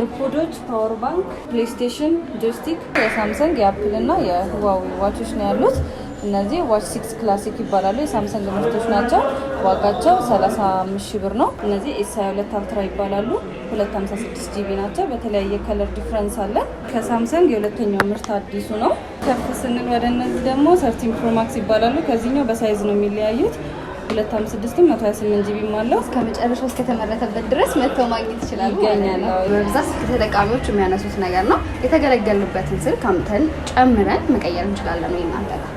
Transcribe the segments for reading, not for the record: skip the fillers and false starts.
AirPod ኦች፣ power bank፣ PlayStation፣ joystick፣ የሳምሰንግ፣ የአፕል እና የህዋዌ watch ኦች ነው ያሉት። እነዚህ Watch 6 Classic ይባላሉ። የሳምሰንግ ምርቶች ናቸው። ዋጋቸው 35 ሺህ ብር ነው። እነዚህ S 22 Ultra ይባላሉ። 256 GB ናቸው። በተለያየ color difference አለ። ከሳምሰንግ የሁለተኛው ምርት አዲሱ ነው። ከፍ ስንል ወደ እነዚህ ደግሞ 13 Pro Max ይባላሉ። ከዚህኛው በ size ነው የሚለያዩት። 256 128 GB ም አለው። እስከ መጨረሻው እስከተመረተበት ድረስ መጥተው ማግኘት ይችላሉ ማለት ይገኛል። ነው። በብዛት ስልክ ተጠቃሚዎች የሚያነሱት ነገር ነው። የተገለገልንበትን ስልክ አምጥተን ጨምረን መቀየር እንችላለን ወይ እናንተ ጋር?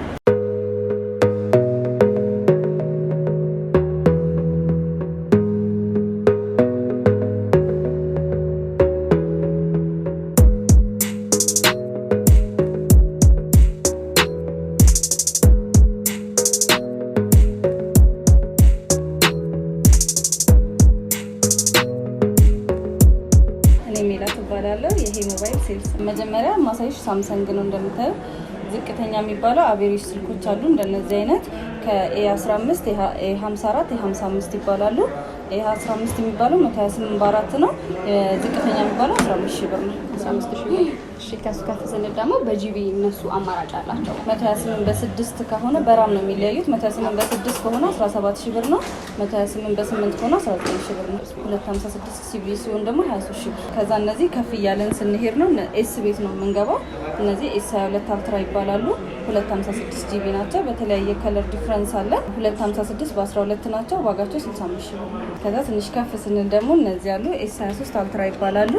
እኔ ሜላት እባላለሁ። ይሄ ሞባይል sales። መጀመሪያ ማሳይሽ ሳምሰንግ ነው። እንደምታየው ዝቅተኛ የሚባለው average ስልኮች አሉ። እንደነዚህ አይነት ከ A 15፣ A 54፣ A 55 ይባላሉ። A 15 የሚባለው 128 በአራት ነው። ዝቅተኛ የሚባለው 15 ሺህ ብር ነው። 15 ሺህ ብር። እሺ፣ ከሱ ከፍ ስንል ደግሞ በ GB እነሱ አማራጭ አላቸው። 128 በስድስት ከሆነ በ RAM ነው የሚለያዩት። 128 በስድስት ከሆነ 17 ሺህ ብር ነው። 128 በስምንት ከሆነ 19 ሺህ ብር ነው። 256 GB ሲሆን ደግሞ 23 ሺህ ብር። ከዛ እነዚህ ከፍ እያለን ስንሄድ ነው S ቤት ነው የምንገባው። እነዚህ S 22 Ultra ይባላሉ። 256 GB ናቸው። በተለያየ color difference አለ። 256 በ12 ናቸው። ዋጋቸው 65 ሺህ ብር ነው። ከዛ ትንሽ ከፍ ስንል ደግሞ እነዚህ ያሉ S 23 Ultra ይባላሉ።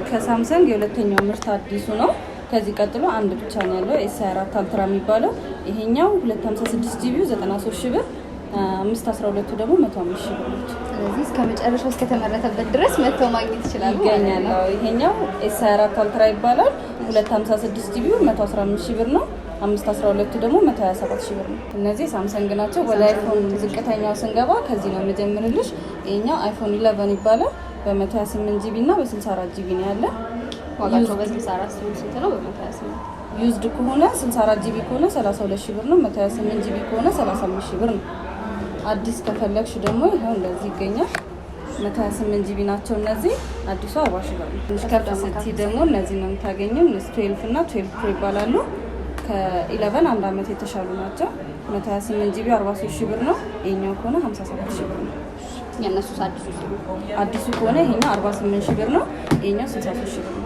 ከሳምሰንግ የሁለተኛው ምርት አዲሱ ነው። ከዚህ ቀጥሎ አንድ ብቻ ነው ያለው S 24 Ultra የሚባለው። ይሄኛው 256 GB 93 ሺህ ብር፣ 512 ደግሞ 105 ሺህ ብር ናቸው። ስለዚህ እስከ መጨረሻው እስከተመረተበት ድረስ መጥተው ማግኘት ይችላሉ ማለት ይገኛል። ነው። አዎ፣ ይሄኛው S 24 Ultra ይባላል። 256 GB 115 ሺህ ብር ነው። 512 ደግሞ 127 ሺህ ብር ነው። እነዚህ ሳምሰንግ ናቸው። ወደ አይፎን ዝቅተኛው ስንገባ ከዚህ ነው የምጀምርልሽ። ይሄኛው አይፎን 11 ይባላል። በ128 GB እና በ64 GB ነው ያለ። ዋጋቸው በ64 ሲሆን ስንት ነው? በ128 used ከሆነ 64 GB ከሆነ 32 ሺህ ብር ነው። 128 GB ከሆነ 35 ሺህ ብር ነው። አዲስ ከፈለግሽ ደግሞ ይኸው እንደዚህ ይገኛል። 128 GB ናቸው እነዚህ። አዲሱ 40 ሺህ ብር ነው። ትንሽ ከፍ ስትይ ደግሞ እነዚህ ነው የምታገኘው። እነዚህ 12 እና 12 Pro ይባላሉ። ከ11 አንድ አመት የተሻሉ ናቸው። 128 GB 43 ሺህ ብር ነው። ይሄኛው ከሆነ 57 ሺህ ብር ነው። የእነሱ አዲሱ ሲሆን አዲሱ ከሆነ ይሄኛው 48 ሺህ ብር ነው። ይሄኛው 63 ሺህ ብር ነው።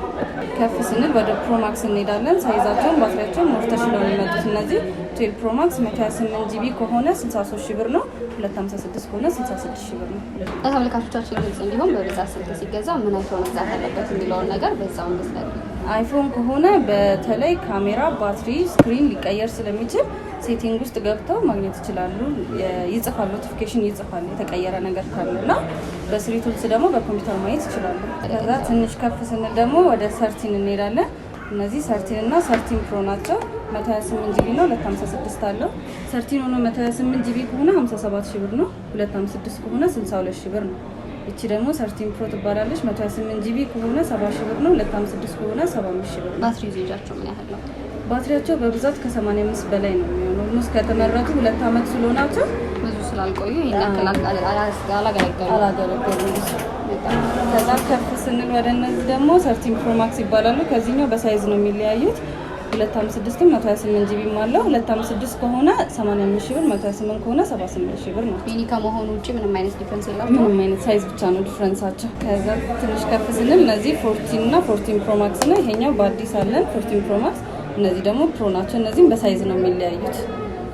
ከፍ ስንል ወደ Pro Max እንሄዳለን። size ኣቸውን ባትሪያቸውን more ተሽለው ነው የሚመጡት እነዚህ 12 Pro Max 128 GB ከሆነ 63 ሺህ ብር ነው። 256 ከሆነ 66 ሺህ ብር ነው። ለተመልካቾቻችን ግልጽ እንዲሆን በብዛት ስልክ ሲገዛ ምን አይቶ መግዛት አለበት የሚለውን ነገር በዛው እንድትነግሪኝ። አይፎን ከሆነ በተለይ ካሜራ፣ ባትሪ፣ screen ሊቀየር ስለሚችል setting ውስጥ ገብተው ማግኘት ይችላሉ። ይጽፋል፣ notification ይጽፋል የተቀየረ ነገር ካለ እና በ 3uTools ደግሞ በኮምፒውተር ማየት ይችላሉ። ከዛ ትንሽ ከፍ ስንል ደግሞ ወደ 13 እንሄዳለን። እነዚህ 13 እና 13 Pro ናቸው። 128 GB ነው፣ 256 አለው። 13 ሆኖ 128 GB ከሆነ 57 ሺህ ብር ነው። 256 ከሆነ 62 ሺህ ብር ነው። እቺ ደግሞ 13 Pro ትባላለች። 128 GB ከሆነ 70 ሺህ ብር ነው። 256 ከሆነ 75 ሺህ ብር ነው። ባትሪ usage ኣቸው ምን ያህል ነው? ባትሪያቸው በብዛት ከ85 በላይ ነው የሚሆነው። almost ከተመረቱ 2 ዓመት ስለሆናቸው ብዙ ስላልቆዩ ይሄን ያክል አላገለገሉም። አላገለገሉም። ከዛ ከፍ ስንል ወደ እነዚህ ደግሞ 13 Pro Max ይባላሉ። ከዚህኛው በ size ነው የሚለያዩት። 256 128 GB አለው። 256 ከሆነ 85 ሺህ ብር፣ 128 ከሆነ 78 ሺህ ብር ነው። mini ከመሆኑ ውጭ ምንም አይነት difference የላቸውም። ምንም አይነት size ብቻ ነው difference ኣቸው። ከዛ ትንሽ ከፍ ስንል እነዚህ 14 እና 14 Pro Max ነው። ይሄኛው በአዲስ አለን 14 Pro Max። እነዚህ ደግሞ Pro ናቸው። እነዚህም በ size ነው የሚለያዩት።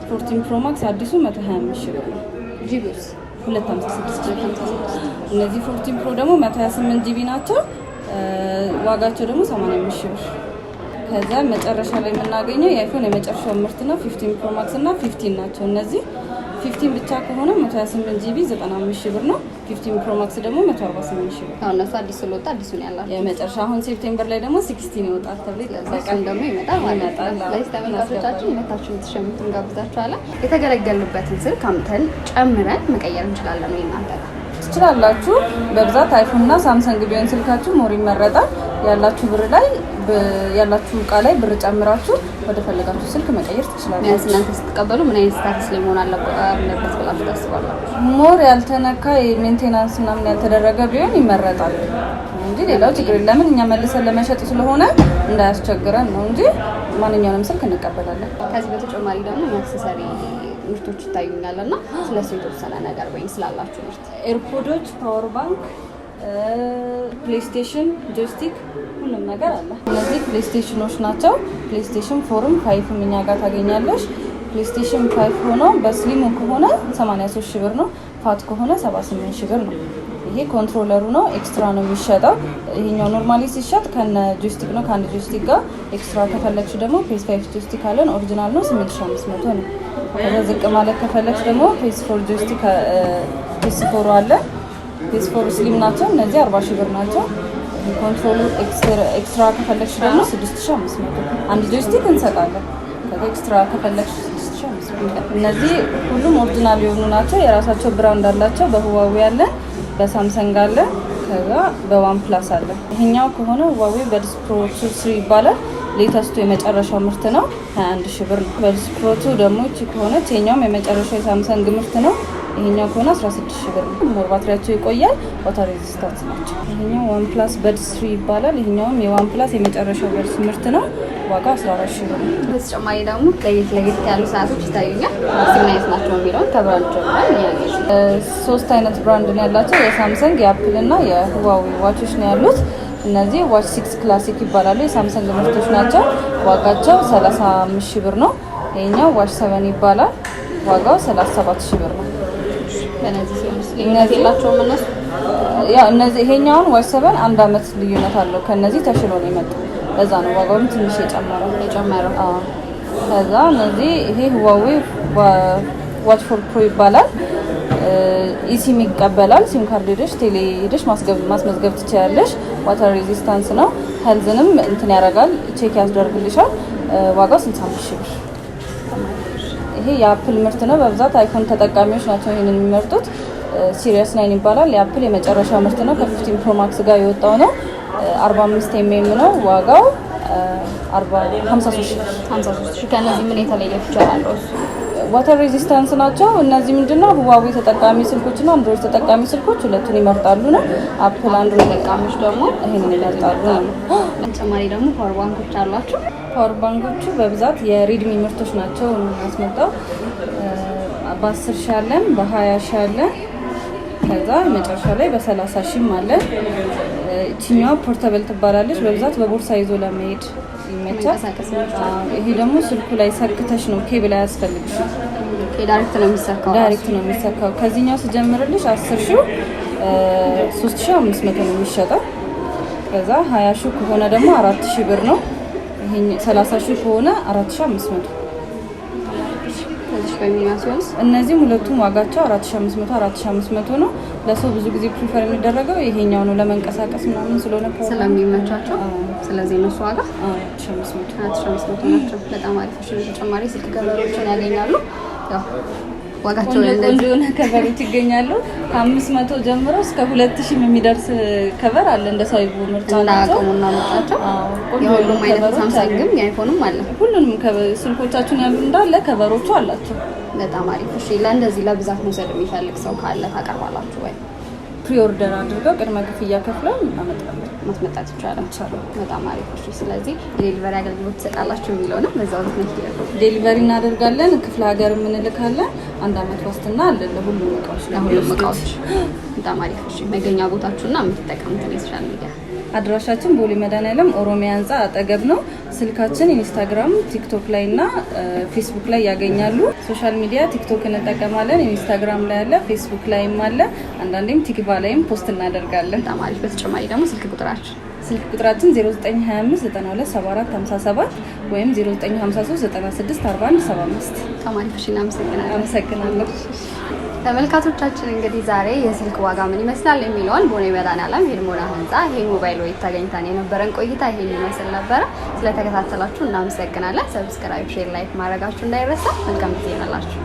14 Pro Max አዲሱ 125 ሺህ ብር ነው። GB ውስ 256 GB። እነዚህ 14 Pro ደግሞ 128 GB ናቸው። ዋጋቸው ደግሞ 85 ሺህ ብር። ከዛ መጨረሻ ላይ የምናገኘው የአይፎን የመጨረሻው ምርት ነው። 15 Pro Max እና 15 ናቸው። እነዚህ 15 ብቻ ከሆነ 128 GB 95 ሺህ ብር ነው። 15 Pro Max ደግሞ 148 ሺህ ብር። ያው እነሱ አዲስ ስለወጣ አዲሱን ያላቸው የመጨረሻ አሁን September ላይ ደግሞ 16 ይወጣል ተብሎ ይጠበቃል። እሱም ደግሞ ይመጣል ማለት ነው። ይመጣል። አዎ። ስለዚህ ተመልካቾቻችን መታችሁ እንድትሸምቱ እንጋብዛችኋለን። የተገለገልንበትን ስልክ አምጥተን ጨምረን መቀየር እንችላለን ወይ እናንተ ጋር? ትችላላችሁ። በብዛት አይፎን እና ሳምሰንግ ቢሆን ስልካችሁ more ይመረጣል። ያላችሁ ብር ላይ ያላችሁ እቃ ላይ ብር ጨምራችሁ ወደ ፈለጋችሁ ስልክ መቀየር ቢያንስ ትችላላችሁ። እናንተ ስትቀበሉ ምን አይነት status ላይ መሆን አለበት ብላችሁ ታስባላችሁ? more ያልተነካ የ maintenance ምናምን ያልተደረገ ቢሆን ይመረጣል። እንጂ ሌላው ችግር የለም። ለምን እኛ መልሰን ለመሸጥ ስለሆነ እንዳያስቸግረን ነው እንጂ ማንኛውንም ስልክ እንቀበላለን። ከዚህ በተጨማሪ ደግሞ የ accessory ምርቶች ይታዩኛል እና ስለሱ የተወሰነ ነገር ወይም ስላላችሁ ምርት። AirPod ኦች፣ power bank፣ PlayStation፣ joystick ሁሉም ነገር አለ። እነዚህ PlayStation ኦች ናቸው። PlayStation 4 ም 5 ም እኛ ጋር ታገኛለሽ። PlayStation 5 ሆኖ በ slim ኡ ከሆነ 83 ሺህ ብር ነው። Fat ከሆነ 78 ሺህ ብር ነው። ይሄ controller ኡ ነው። Extra ነው የሚሸጠው። ይሄኛው normally ሲሸጥ ከነ joystick ነው፣ ከአንድ joystick ጋር። Extra ከፈለግሽ ደግሞ PS 5 joystick አለን። Original ነው፣ 8500 ነው። ከዛ ዝቅ ማለት ከፈለግሽ ደግሞ PS 4 joystick፣ PS 4 አለ። PS 4 slim ናቸው። እነዚህ 40 ሺህ ብር ናቸው። Control ኡ extra ከፈለግሽ ደግሞ 6500፣ አንድ joystick እንሰጣለን። ከዛ extra ከፈለግሽ 6500። እነዚህ ሁሉም original የሆኑ ናቸው። የራሳቸው brand አላቸው። በሁዋዌ አለ፣ በሳምሰንግ አለ፣ ከዛ በ OnePlus አለ። ይሄኛው ከሆነ Huawei Buds Pro 3 ይባላል። Latest ኡ የመጨረሻው ምርት ነው። 21 ሺህ ብር ነው። Buds Pro 2 ደግሞ ይቺ ከሆነች ይሄኛውም የመጨረሻው የሳምሰንግ ምርት ነው። ይሄኛው ከሆነ 16 ሺህ ብር ነው። More ባትሪያቸው ይቆያል። Water resistant ናቸው። ይሄኛው OnePlus Buds 3 ይባላል። ይሄኛውም የ OnePlus የመጨረሻው Buds ምርት ነው። ዋጋው 14 ሺህ ብር ነው። በተጨማሪ ደግሞ ለየት ለየት ያሉ ሰዓቶች ይታዩኛል። እስቲ ምን አይነት ናቸው የሚለውን ከ brand ጀምረን እያየን። ሶስት አይነት brand ነው ያላቸው። የሳምሰንግ፣ የአፕል እና የሁዋዌ watch ኦች ነው ያሉት። እነዚህ Watch 6 Classic ይባላሉ። የሳምሰንግ ምርቶች ናቸው። ዋጋቸው 35 ሺህ ብር ነው። ይሄኛው Watch 7 ይባላል። ዋጋው 37 ሺህ ብር ነው። በእነዚህ ሲሆን ልዩነት የላቸውም እነሱ? ያው እነዚህ ይሄኛውን Watch 7 አንድ አመት ልዩነት አለው። ከነዚህ ተሽሎ ነው የመጣው። ለዛ ነው ዋጋውም ትንሽ የጨመረው። የጨመረው። አዎ። ከዛ እነዚህ ይሄ Huawei Watch 4 Pro ይባላል። eSIM ይቀበላል። SIM card ሄደሽ ቴሌ ሄደሽ ማስመዝገብ ትችያለሽ። Water resistance ነው። Health ንም እንትን ያደርጋል፣ check ያስደርግልሻል። ዋጋው 65 ሺህ ብር። ይሄ የአፕል ምርት ነው። በብዛት አይፎን ተጠቃሚዎች ናቸው ይሄንን የሚመርጡት። Series 9 ይባላል። የአፕል የመጨረሻ ምርት ነው። ከ15 Pro Max ጋር የወጣው ነው። 45 mm ነው። ዋጋው 53 ሺህ ብር። 53 ሺህ። ከእነዚህ ምን የተለየ feature አለው እሱ? Water resistance ናቸው። እነዚህ ምንድነው ሁዋዌ ተጠቃሚ ስልኮች እና አንድሮይድ ተጠቃሚ ስልኮች ሁለቱን ይመርጣሉ ነው። አፕል፣ አንድሮይድ ተጠቃሚዎች ደግሞ ይሄንን ይመርጣሉ ነው። በተጨማሪ ደግሞ power bank ኦች አሏቸው። Power bank ኦቹ በብዛት የሬድሚ ምርቶች ናቸው የምናስመጣው። በ10 ሺህ አለን፣ በ20 ሺህ አለን፣ ከዛ መጨረሻ ላይ በ30 ሺህም አለን። ይችኛዋ portable ትባላለች። በብዛት በቦርሳ ይዞ ለመሄድ ይመቻል። መንቀሳቀስ ይመቻል። አዎ፣ ይሄ ደግሞ ስልኩ ላይ ሰክተሽ ነው፣ ኬብል አያስፈልግሽም። Direct ነው የሚሰካው። Direct ነው የሚሰካው። ከዚህኛው ስጀምርልሽ 10 ሺው 3500 ነው የሚሸጠው። ከዛ 20 ሺው ከሆነ ደግሞ 4000 ብር ነው። ይሄ 30 ሺው ከሆነ 4500። ከዚህ በሚኒማ ሲሆንስ? እነዚህም ሁለቱም ዋጋቸው 4500 4500 ነው። ለሰው ብዙ ጊዜ prefer የሚደረገው ይሄኛው ነው፣ ለመንቀሳቀስ ምናምን ስለሆነ power ስለሚመቻቸው። ስለዚህ እነሱ ዋጋ 4500። 4500 ናቸው። በጣም አሪፍ። እሺ፣ በተጨማሪ ስልክ cover ኦችን ያገኛሉ። ያው ዋጋቸው ቆንጆ ቆንጆ የሆነ cover ኦች ይገኛሉ። ከ500 ጀምሮ እስከ 2000 የሚደርስ cover አለ። እንደ ሰው ምርጫ እንደ ናቸው። አቅሙና ምርጫቸው። አዎ፣ ቆንጆ የሁሉም የሆኑ አይነት cover ኦች አሉ። ሳምሰንግም የአይፎንም አለ። ሁሉንም ስልኮቻችን ያሉ እንዳለ cover ኦቹ አላቸው። በጣም አሪፍ። እሺ፣ ለእንደዚህ ለብዛት መውሰድ የሚፈልግ ሰው ካለ ታቀርባላችሁ ወይ? Pre-order አድርገው ቅድመ ክፍያ ከፍለው እናመጣለን። ማስመጣት ይቻላል። ይቻላል። በጣም አሪፍ። እሺ፣ ስለዚህ የ delivery አገልግሎት ትሰጣላችሁ የሚለውንም በዛው ልትነኪ። Delivery እናደርጋለን። ክፍለ ሀገር እንልካለን። አንድ አመት ዋስትና አለን ለሁሉም እቃዎች። ለሁሉም እቃዎች። በጣም አሪፍ። እሺ፣ መገኛ ቦታችሁና የምትጠቀሙትን የ social media? አድራሻችን ቦሌ መድኃኒዓለም ኦሮሚያ ህንፃ አጠገብ ነው። ስልካችን ኢንስታግራም፣ ቲክቶክ ላይ እና ፌስቡክ ላይ ያገኛሉ። Social media ቲክቶክ እንጠቀማለን። ኢንስታግራም ላይ አለ፣ ፌስቡክ ላይም አለ። አንዳንዴም ቲክቫ ላይም post እናደርጋለን። በጣም አሪፍ። በተጨማሪ ደግሞ ስልክ ቁጥራችን? ስልክ ቁጥራችን 0925 92 74 57 ወይም 0953 96 41 75። በጣም አሪፍ። እሺ፣ እናመሰግናለን። አመሰግናለሁ። ተመልካቾቻችን፣ እንግዲህ ዛሬ የስልክ ዋጋ ምን ይመስላል የሚለውን ቦሌ መድኃኒዓለም ሄልሞና ህንፃ ይሄ ሞባይል ወይ ተገኝተን የነበረን ቆይታ ይሄን ይመስል ነበረ። ስለተከታተላችሁ እናመሰግናለን። Subscribe፣ share፣ like ማድረጋችሁ እንዳይረሳ። መልካም ጊዜ ይሆንላችሁ።